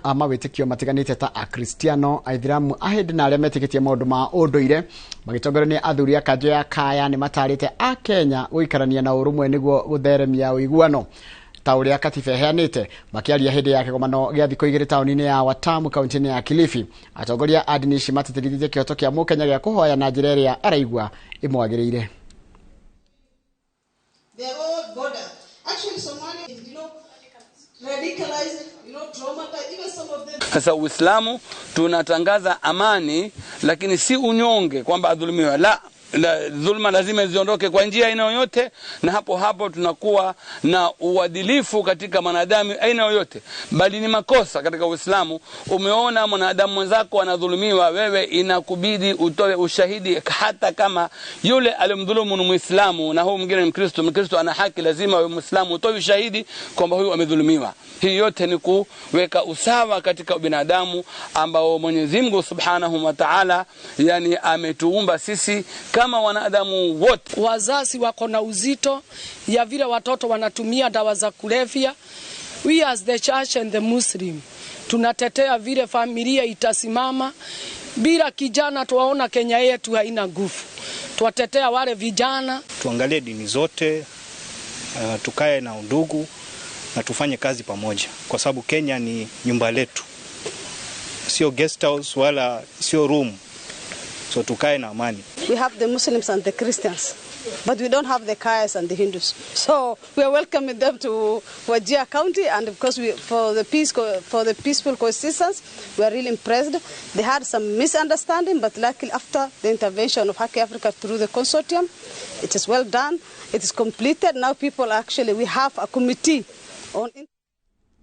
a mawĩtĩkio matiganĩte ta Akristiano, Aithĩramu, Ahĩndĩ na arĩa metĩkĩtie maũndũ ma ũndũire magĩtongorio nĩ athuri a kanjũ ya Kaya nĩ matarĩte a Kenya gũikarania na ũrũmwe nĩguo gũtheremia ũiguano ta ũrĩa katiba ĩheanĩte. Makĩaria hĩndĩ ya kĩgomano gĩa thikũ igĩrĩ taũni-inĩ ya Watamu kaunti-inĩ ya Kilifi, atongoria a ndini ici matĩtĩrithĩtie kĩhoto kĩa mũkenya gĩa kũhoya na njĩra ĩrĩa araigua ĩmwagĩrĩire. They're all border. Actually, Somalia, radicalized, traumatized, even some of them. Sasa Uislamu tunatangaza amani, lakini si unyonge kwamba adhulumiwe. La, la, dhulma lazima ziondoke kwa njia aina yoyote, na hapo hapo tunakuwa na uadilifu katika mwanadamu aina yoyote. Bali ni makosa katika Uislamu, umeona mwanadamu mwenzako anadhulumiwa, wewe inakubidi utoe ushahidi, hata kama yule aliyemdhulumu ni Muislamu na huyu mwingine ni Mkristo. Mkristo ana haki, lazima wewe Muislamu utoe ushahidi kwamba huyu amedhulumiwa. Hii yote ni kuweka usawa katika binadamu ambao Mwenyezi Mungu Subhanahu wa Ta'ala yani ametuumba sisi kama wanadamu wote. Wazazi wako na uzito ya vile watoto wanatumia dawa za kulevya. We as the church and the Muslim tunatetea vile familia itasimama. Bila kijana tuwaona Kenya yetu haina nguvu. Tuwatetea wale vijana. Tuangalie dini zote, tukae na undugu na tufanye kazi pamoja, kwa sababu Kenya ni nyumba letu, sio guest house wala sio room. So tukae na amani. We have the Muslims and the Christians, but we don't have the Kayas and the Hindus. So we are welcoming them to Wajir County, and because for the peaceful coexistence, we are really impressed. They had some misunderstanding, but luckily after the intervention of Haki Africa through the consortium, it is well done. It is completed. Now people actually, we have a committee on.